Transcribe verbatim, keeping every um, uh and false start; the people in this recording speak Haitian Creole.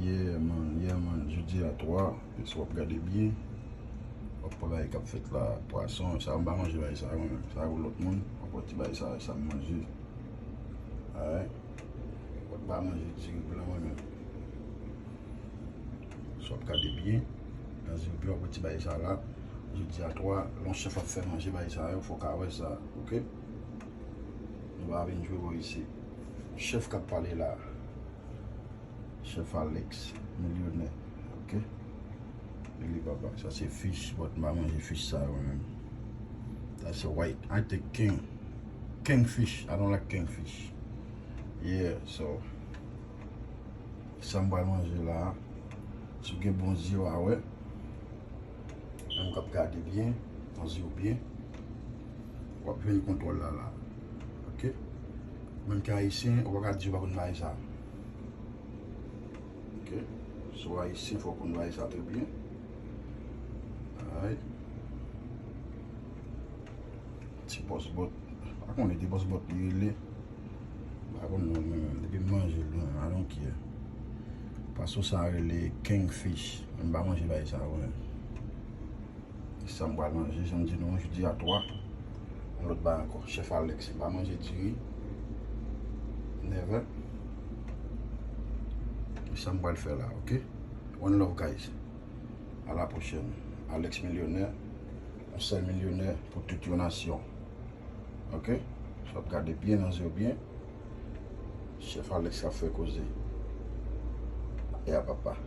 Yeah man, yeah man, jodi a twa, si w ap gade byen, w ap wè bagay k ap fèt la, pwason, sa m pa manje bagay sa yo menm, sa yo lòt moun, w ap wè ti bagay sa, sa m manje. Alright. Mwen pa manje diri blan mwen menm. Si w ap gade byen, nan zye w byen, w ap wè ti bagay sa la. Jodi a twa, lè yon chèf ap fè manje bagay sa yo, fò w ka wè sa, oke? Nou pa vin jwe bò isi. Chèf k ap pale la. Chèf Alex, milyonè. Oke? Li papa, sa se fish, but m pa manje fish sa yo menm. That's a white, I think king. Kingfish. I don't like kingfish. Yeah, so, sa m pral manje la. Si w gen bon zye, w a wè. Menm k ap gade byen, nan zye w byen, w ap jwenn kontwòl la la. Oke? Menm ki ayisyen, ou pa ka di ou pa konn bagay sa. Oke? Si w ayisyen, fò w konn bagay sa trè byen. Alright. Ti bòs bòt. Pa konnen ti bòs bòt li rele. Pa konn non mwen menm. Depi m manje l, mwen, I don't care. Pwason sa rele kingfish. Mwen m pa manje bagay sa yo menm. Sa m pral manje, jan m di nou, jodi a twa. Yon lòt bagay ankò. Chèf Alex, m pa manje diri. Never. Sa m pral fè la, oke? One love, guys. A la pwochèn. Alex milyonè. Yon sèl milyonè pou tout yon nasyon. Oke? Sot gade byen nan zye w byen. Chèf Alex k ap fè koze. Ya papa.